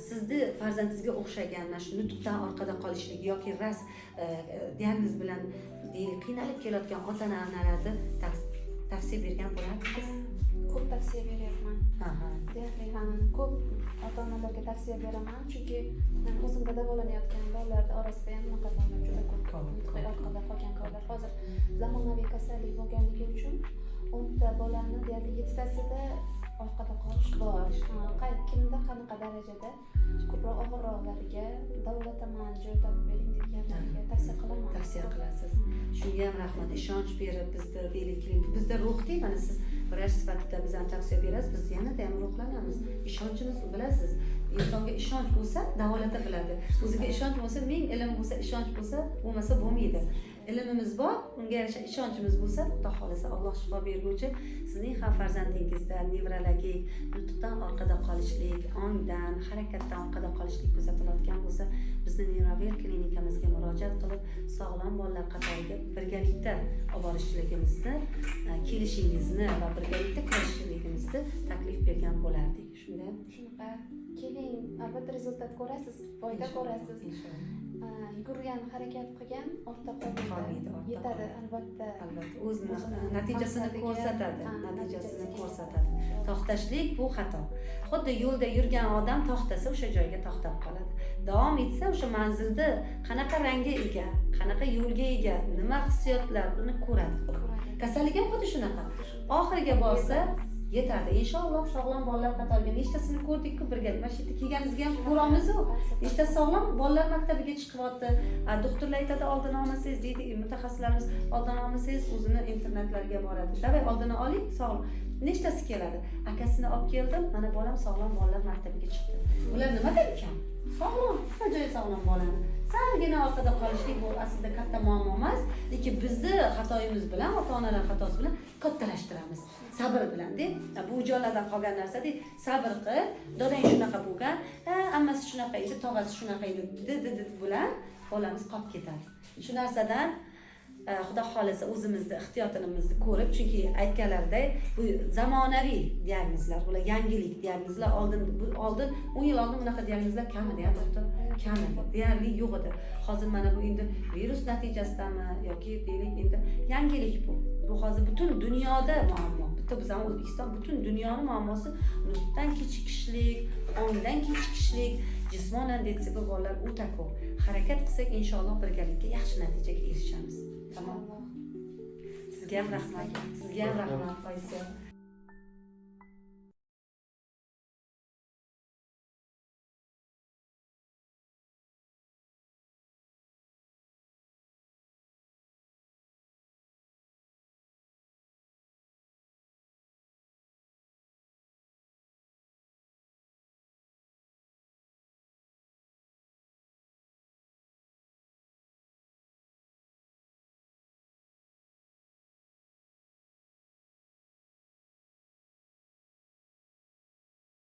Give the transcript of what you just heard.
Sizni farzandingizga o'xshagan mana shu nutqdan orqada qolishlik yoki RAS diagnoz bilan, deylik, qiynalib kelayotgan ota onalarni tavsiya bergan bo'lardingiz? Ko'p tavsiya beryapman. Deyarli, ha, ko'p ota onalarga tavsiya beraman, chunki men o'zimda davolanayotgan bolalarni orasida ham bunaqa bolalar juda ko'p. Ko'p, Nutqiy ko'p. orqada qolgan bolalar. Hozir zamonaviy kasallik bo'lganligi uchun 10 ta bolani deyarli yettitasida orqada qolish bor. Ha, kimda qanaqa darajada, ko'proq og'irroqlariga davolataman, joy topib bering deganlarga tavsiya qilaman. Tavsiya qilasiz. Shunga ham rahmat, ishonch berib bizni, deylik, bizda ruhda. Mana siz vrach sifatida bizani tavsiya berasiz, biz yanada ham ruhlanamiz. Ishonchimiz, bilasiz, insonga ishonch bo'lsa, davolata biladi. O'ziga ishonch bo'lsa, ming ilm bo'lsa, ishonch bo'lsa, bo'lmasa bo'lmaydi. Ilmimiz bor, unga yarasha ishonchimiz bo'lsa, Xudo xohlasa, Alloh shifo berguvchi. Sizning ham farzandingizda nevrologik, nutqdan orqada qolishlik, ongdan, harakatdan orqada qolishlik kuzatilayotgan bo'lsa, bizni Neurovel klinikamizga murojaat qilib, sog'lom bolalar qatoriga birgalikda olib borishligimizni, kelishingizni va birgalikda kurashishligimizni taklif bergan bo'lardik. Shunday. Shunaqa, keling, albatta результат ko'rasiz, foyda ko'rasiz. Inshaalloh. Yugurgan, harakat qilgan ortda qolmaydi. Qolmaydi, ortda Yetadi. qolmaydi. Albatta. Albatta, o'zini O'zini natijasini maqsadiga, ko'rsatadi. ha, Natijasini natijasiga. ko'rsatadi. To'xtashlik bu xato. Xuddi yo'lda yurgan odam to'xtasa, o'sha joyga to'xtab qoladi. Davom etsa, o'sha manzilda qanaqa rangga ega, qanaqa yo'lga ega, nima hissiyotlar, buni ko'radi. Ko'radi. Kasallik ham xuddi shunaqa, Xuddi shunday. oxiriga borsa, yetadi inshaalloh. Sog'lom bolalar qatoriga nechtasini ko'rdikku birga, mana shu yerda kelganimizga ham ko'ramizku, nechta sog'lom bolalar maktabiga chiqyapti. Doktorlar aytadi, oldini olmasangiz, deydi mutaxassislarimiz, oldini olmasangiz, o'zini internatlarga boradi. Давай oldini oling. Sog'lom nechtasi keladi: "Akasini olib keldim, mana bolam sog'lom bolalar maktabiga chiqdi". Ular nimadan kam? Sog'lom, hamma joyi sog'lom bolani. Salgina orqada qolishlik bu aslida katta muammo emas, lekin bizni xatoyimiz bilan, ota onalar xatosi bilan kattalashtiramiz. Sabr bilan de, bu joylardan qolgan narsa de, sabr qil, dodang shunaqa bo'lgan, ha, ammasi shunaqa edi, tog'asi shunaqa edi, d d d bilan bolamiz qolib ketadi. Shu narsadan Xudo xohlasa, o'zimizni ehtiyotimizni ko'rib, chunki aytganlaridek, bu zamonaviy diagnozlar, bular yangilik diagnozlar. Oldin bu, oldin, 10 yil oldin bunaqa diagnozlar kam edi, ya, doktor? Kam edi, deyarli yo'q edi. Hozir mana bu endi virus natijasidami yoki, deylik, endi yangilik bu. Bu hozir butun dunyoda muammo, bitta bizani O'zbekiston, butun dunyoni muammosi. Nutqdan kechikishlik, ongdan kechikishlik, jismonan ДЦП bolalar o'ta ko'p. Harakat qilsak, inshaalloh, birgalikda yaxshi natijaga erishamiz. Tamom. Inshaalloh. Sizga ham rahmat, sizga ham rahmat, Oysiya.